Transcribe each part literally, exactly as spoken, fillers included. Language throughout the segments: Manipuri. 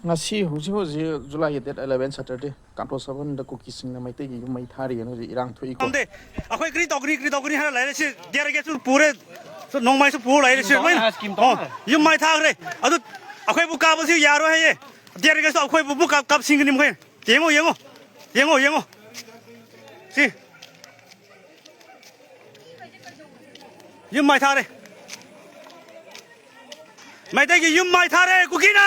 ꯉꯁꯤ ꯍꯧꯖꯤꯛ ꯍꯧꯖꯤꯛ ꯖꯨꯂꯥꯏꯒꯤ date eleven Saturday, ꯀꯥꯡꯄꯣꯛ ꯁꯚꯦꯟꯗ ꯀꯨꯀꯤꯁꯤꯡꯅ ꯃꯩꯇꯩꯒꯤ ꯌꯨꯝ ꯃꯩ ꯊꯥꯔꯤꯑꯅ ꯍꯧꯖꯤꯛ ꯏꯔꯥꯡ ꯊꯣꯛꯏꯀꯣ꯫ ꯈꯪꯗꯦ꯫ ꯑꯩꯈꯣꯏ ꯀꯔꯤ ꯇꯧꯒꯅꯤ, ꯀꯔꯤ ꯇꯧꯒꯅꯤ ꯍꯥꯏꯔ ꯂꯩꯔꯦ꯫ ꯁꯤ ꯇꯤꯌꯔ ꯒꯦꯁꯁꯨ ꯄꯨꯔꯦ, ꯁꯤ ꯅꯣꯡꯃꯩꯁꯨ ꯄꯨꯔ ꯂꯩꯔꯦ꯫ ꯁꯤ ꯂꯣꯏꯅ, ꯑꯣ, ꯌꯨꯝ ꯃꯩ ꯊꯥꯈ꯭ꯔꯦ꯫ ꯑꯗꯨ ꯑꯩꯈꯣꯏꯕꯨ ꯀꯥꯕꯁꯨ ꯌꯥꯔꯣꯏ ꯍꯥꯏꯌꯦ꯫ ꯇꯤꯌꯔ ꯒꯦꯁꯇꯨ ꯑꯩꯈꯣꯏꯕꯨ ꯑꯃꯨꯛ ꯀꯥꯞ-, ꯀꯥꯞꯁꯤꯟꯒꯅꯤ ꯃꯈꯣꯏꯅ꯫ ꯌꯦꯡꯉꯣ, ꯌꯦꯡꯉꯣ, ꯌꯦꯡꯉꯣ, ꯌꯦꯡꯉꯣ꯫ ꯁꯤ ꯌꯨꯝ ꯃꯩ ꯊꯥꯔꯦ꯫ ꯃꯩꯇꯩꯒꯤ ꯌꯨꯝ ꯃꯩ ꯊꯥꯔꯦ ꯀꯨꯀꯤꯅ꯫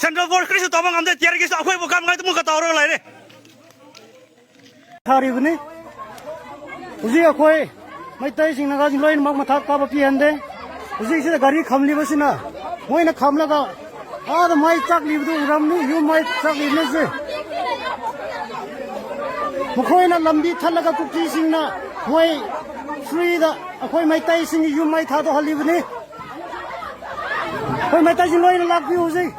ꯁꯦꯟꯇ꯭ꯔꯦꯜ ꯐꯣꯔꯁ ꯀꯔꯤꯁꯨ ꯇꯧꯕ ꯉꯝꯗꯦ꯫ ꯇꯤꯌꯔ ꯒꯦꯁ ꯑꯩꯈꯣꯏꯕꯨ ꯀꯥꯞꯅꯉꯥꯏꯗꯃꯛꯀ ꯇꯧꯔꯒ ꯂꯩꯔꯦ꯫ ꯊꯥꯔꯤꯕꯅꯤ꯫ ꯍꯧꯖꯤꯛ ꯑꯩꯈꯣꯏ ꯃꯩꯇꯩꯁꯤꯡ, ꯅꯥꯒꯥꯁꯤꯡ ꯂꯣꯏꯅꯃꯛ ꯃꯊꯛ ꯀꯥꯕ ꯄꯤꯍꯟꯗꯦ꯫ ꯍꯧꯖꯤꯛꯁꯤꯗ ꯒꯥꯔꯤ ꯈꯝꯂꯤꯕꯁꯤꯅ, ꯃꯣꯏꯅ ꯈꯝꯂꯒ ꯑꯥꯗ ꯃꯩ ꯆꯥꯛꯂꯤꯕꯗꯨ ꯎꯔꯝꯅꯤ, ꯌꯨꯝ ꯃꯩ ꯆꯥꯛꯂꯤꯕꯅꯤꯁꯦ꯫ ꯃꯈꯣꯏꯅ ꯂꯝꯕꯤ ꯊꯠꯂꯒ ꯀꯨꯀꯤꯁꯤꯡꯅ ꯃꯣꯏ ꯐ꯭ꯔꯤꯗ ꯑꯩꯈꯣꯏ ꯃꯩꯇꯩꯁꯤꯡꯒꯤ ꯌꯨꯝ ꯃꯩ ꯊꯥꯗꯣꯛꯍꯜꯂꯤꯕꯅꯤ꯫ ꯑꯩꯈꯣꯏ ꯃꯩꯇꯩꯁꯤꯡ ꯂꯣꯏꯅ ꯂꯥꯛꯄꯤꯌꯨ ꯍꯧꯖꯤꯛ꯫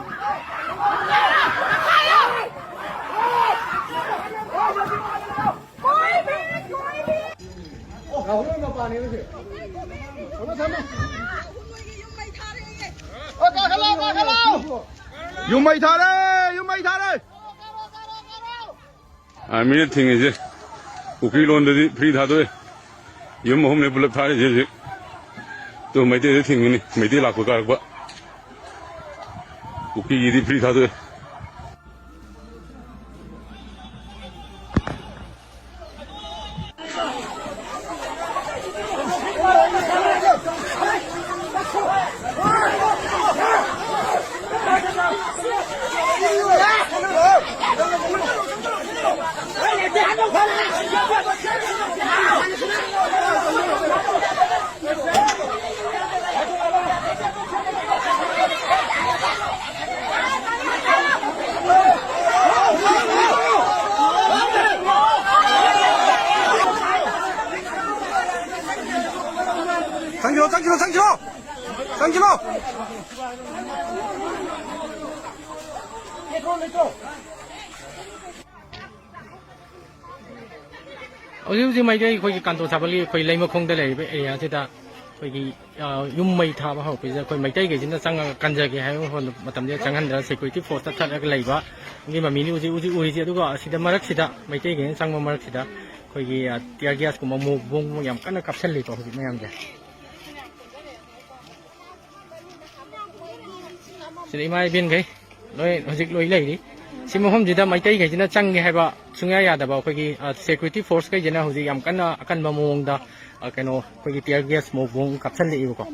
ꯌꯨꯝ ꯃꯩ ꯊꯥꯔꯦ! ꯌꯨꯝ ꯃꯩ ꯊꯥꯔꯦ! ꯑꯥꯔꯃꯤꯅ ꯊꯤꯡꯉꯤꯁꯦ꯫ ꯀꯨꯀꯤ ꯂꯣꯟꯗꯗꯤ ꯐ꯭ꯔꯤ ꯊꯥꯗꯣꯛꯑꯦ꯫ ꯌꯨꯝ ꯑꯍꯨꯝꯅꯦ ꯄꯨꯂꯞ ꯊꯥꯔꯤꯁꯦ ꯍꯧꯖꯤꯛ꯫ ꯇꯨ ꯃꯩꯇꯩꯗ ꯊꯤꯡꯉꯤꯅꯤ꯫ ꯃꯩꯇꯩ ꯂꯥꯛꯄ ꯀꯥꯔꯛꯄ꯫ ꯀꯨꯀꯤꯒꯤꯗꯤ ꯐ꯭ꯔꯤ ꯊꯥꯗꯣꯛꯑꯦ꯫ ꯆꯪꯁꯤꯜꯂꯣ, ꯆꯪꯁꯤꯜꯂꯣ, ꯆꯪꯁꯤꯜꯂꯣ! ꯆꯪꯁꯤꯜꯂꯣ! ꯍꯧꯖꯤꯛ ꯍꯧꯖꯤꯛ ꯃꯩꯇꯩ ꯑꯩꯈꯣꯏꯒꯤ ꯀꯥꯟꯇꯣ ꯁꯥꯕꯜꯒꯤ ꯑꯩꯈꯣꯏ ꯂꯩꯃꯈꯣꯡꯗ ꯂꯩꯔꯤꯕ ꯑꯦꯔꯤꯌꯥꯁꯤꯗ ꯑꯩꯈꯣꯏꯒꯤ ꯑ, ꯌꯨꯝ ꯃꯩ ꯊꯥꯕ ꯍꯧꯔꯛꯄꯁꯤꯗ ꯑꯩꯈꯣꯏ ꯃꯩꯇꯩꯈꯩꯁꯤꯅ ꯆꯪꯉꯒ ꯀꯟꯖꯒꯦ ꯍꯥꯏꯕ ꯃꯇꯝꯗ ꯆꯪꯍꯟꯗ꯭ꯔ ꯁꯦꯀ꯭ꯌꯨꯔꯤꯇꯤ ꯐꯣꯔꯁꯇ ꯊꯠꯂꯒ ꯂꯩꯕ꯫ ꯑꯗꯨꯒꯤ ꯃꯃꯤꯅꯤ ꯍꯧꯖꯤꯛ ꯍꯧꯖꯤꯛ ꯎꯔꯤꯁꯦ꯫ ꯑꯗꯨꯒ ꯑꯁꯤꯗ ꯃꯔꯛꯁꯤꯗ ꯃꯩꯇꯩꯈꯩꯅ ꯆꯪꯕ ꯃꯔꯛꯁꯤꯗ ꯑꯩꯈꯣꯏꯒꯤ ꯇꯤꯌꯔ ꯒ꯭ꯌꯥꯁꯀꯨꯝꯕ ꯃꯣꯛ ꯕꯣꯝ ꯌꯥꯝ ꯀꯟꯅ ꯀꯥꯞꯁꯜꯂꯤꯀꯣ ꯍꯧꯖꯤꯛ ꯃꯌꯥꯝꯁꯦ꯫ ꯁꯤꯗ ꯏꯃꯥ ꯏꯕꯦꯟꯈꯩ ꯂꯣꯏ ꯍꯧꯖꯤꯛ ꯂꯣꯏ ꯂꯩꯔꯤ꯫ ꯁꯤ ꯃꯐꯝꯁꯤꯗ ꯃꯩꯇꯩꯈꯩꯁꯤꯅ ꯆꯪꯒꯦ ꯍꯥꯏꯕ ꯁꯨꯡꯌꯥ ꯌꯥꯗꯕ ꯑꯩꯈꯣꯏꯒꯤ ꯁꯦꯀ꯭ꯌꯨꯔꯤꯇꯤ ꯐꯣꯔꯁꯈꯩꯁꯤꯅ ꯍꯧꯖꯤꯛ ꯌꯥꯝ ꯀꯟꯅ ꯑꯀꯟꯕ ꯃꯑꯣꯡꯗ ꯑ, ꯀꯩꯅꯣ ꯑꯩꯈꯣꯏꯒꯤ ꯇꯤꯌꯔ ꯒ꯭ꯌꯥꯁ ꯃꯣꯛ ꯕꯣꯝ ꯀꯥꯞꯁꯜꯂꯛꯏꯕꯀꯣ꯫